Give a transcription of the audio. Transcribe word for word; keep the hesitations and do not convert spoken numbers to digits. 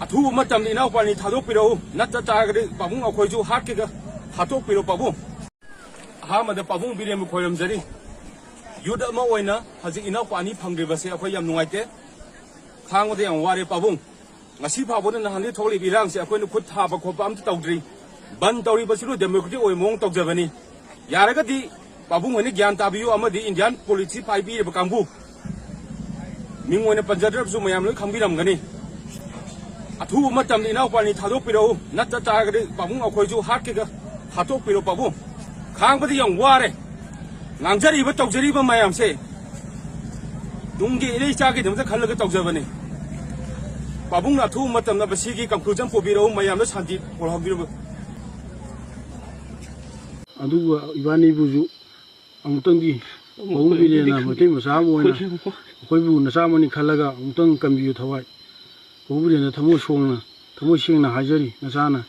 ꯑꯊꯨꯕ ꯃꯇꯝꯗ ꯏꯅꯥꯎꯄꯥꯅꯤ ꯊꯥꯗꯣꯛꯄꯤꯔꯛꯎ, ꯅꯠꯇ ꯇꯥꯔꯒꯗꯤ ꯄꯥꯕꯨꯡ ꯑꯩꯈꯣꯏꯁꯨ ꯍꯥꯠꯀꯦꯒ ꯊꯥꯗꯣꯛꯄꯤꯔꯣ ꯄꯥꯕꯨꯡ꯫ ꯑꯍꯥꯟꯕꯗ ꯄꯥꯕꯨꯡ ꯕꯤꯔꯦꯟꯕꯨ ꯈꯣꯏꯔꯝꯖꯔꯤ꯫ ꯌꯨꯠ ꯑꯃ ꯑꯣꯏꯅ ꯍꯧꯖꯤꯛ ꯏꯅꯥꯎꯄꯥ ꯑꯅꯤ ꯐꯪꯗ꯭ꯔꯤꯕꯁꯦ ꯑꯩꯈꯣꯏ ꯌꯥꯝ ꯅꯨꯡꯉꯥꯏꯇꯦ꯫ ꯈꯥꯡꯕꯗ ꯌꯥꯝ ꯋꯥꯔꯦ ꯄꯥꯕꯨꯡ꯫ ꯉꯁꯤ ꯐꯥꯎꯕꯗ ꯅꯍꯥꯟꯗꯒꯤ ꯊꯣꯛꯂꯤꯕ ꯏꯔꯥꯡꯁꯦ ꯑꯩꯈꯣꯏꯅ ꯈꯨꯠ ꯊꯥꯕ ꯈꯣꯠꯄ ꯑꯝꯇ ꯇꯧꯗ꯭ꯔꯤ꯫ ꯕꯟ ꯇꯧꯔꯤꯕꯁꯤꯕꯨ ꯗꯦꯃꯣꯀ꯭ꯔꯦꯇꯤꯛ ꯑꯣꯏꯕ ꯃꯑꯣꯡ ꯇꯧꯖꯕꯅꯤ꯫ ꯌꯥꯔꯒꯗꯤ ꯄꯥꯕꯨꯡ ꯍꯣꯏꯅ ꯒ꯭ꯌꯥꯟ ꯇꯥꯕꯤꯌꯨ ꯑꯃꯗꯤ ꯏꯟꯗꯤꯌꯥꯟ ꯄꯣꯂꯤꯁꯤ ꯄꯥꯏꯕꯤꯔꯤꯕ ꯀꯥꯡꯕꯨ, ꯃꯤꯡ ꯑꯣꯏꯅ ꯄꯟꯖꯗ꯭ꯔꯕꯁꯨ ꯃꯌꯥꯝ ꯂꯣꯏ ꯈꯪꯕꯤꯔꯝꯒꯅꯤ꯫ ꯑꯊꯨꯕ ꯃꯇꯝꯗ ꯏꯅꯥꯎꯄꯥꯅꯤ ꯊꯥꯗꯣꯛꯄꯤꯔꯛꯎ, ꯅꯠꯇ ꯇꯥꯔꯒꯗꯤ ꯄꯥꯕꯨꯡ ꯑꯩꯈꯣꯏꯁꯨ ꯍꯥꯠꯀꯦꯒ ꯊꯥꯗꯣꯛꯄꯤꯔꯣ ꯄꯥꯕꯨꯡ꯫ ꯈꯥꯡꯕꯗꯤ ꯌꯥꯝ ꯋꯥꯔꯦ꯫ ꯉꯥꯡꯖꯔꯤꯕ ꯇꯧꯖꯔꯤꯕ ꯃꯌꯥꯝꯁꯦ ꯇꯨꯡꯒꯤ ꯏꯔꯩ ꯏꯆꯥꯒꯤꯗꯃꯛꯇ ꯈꯜꯂꯒ ꯇꯧꯖꯕꯅꯤ꯫ ꯄꯥꯕꯨꯡꯅ ꯑꯊꯨꯕ ꯃꯇꯝꯗ ꯃꯁꯤꯒꯤ conclusion ꯄꯨꯕꯤꯔꯛꯎ, ꯃꯌꯥꯝꯗ ꯁꯥꯟꯇꯤ ꯄꯨꯔꯛꯍꯟꯕꯤꯔꯕ꯫ ꯑꯗꯨꯒ ꯏꯕꯥꯅꯤꯕꯨꯁꯨ ꯑꯃꯨꯛꯇꯪꯗꯤ ꯄꯥꯕꯨꯡ ꯕꯤꯔꯦꯟꯅ ꯃꯩꯇꯩ ꯃꯆꯥ ꯑꯃ ꯑꯣꯏꯅ ꯑꯩꯈꯣꯏꯕꯨ ꯅꯆꯥ ꯑꯃꯅꯤ ꯈꯜꯂꯒ ꯑꯃꯨꯛꯇꯪ ꯀꯟꯕꯤꯌꯨ ꯊꯋꯥꯏ꯫ ꯄꯥꯕꯨꯡ ꯕꯤꯔꯦꯟꯗ ꯊꯃꯣꯏ ꯁꯣꯡꯅ, ꯊꯃꯣꯏ ꯁꯦꯡꯅ ꯍꯥꯏꯖꯔꯤ ꯅꯆꯥꯅ꯫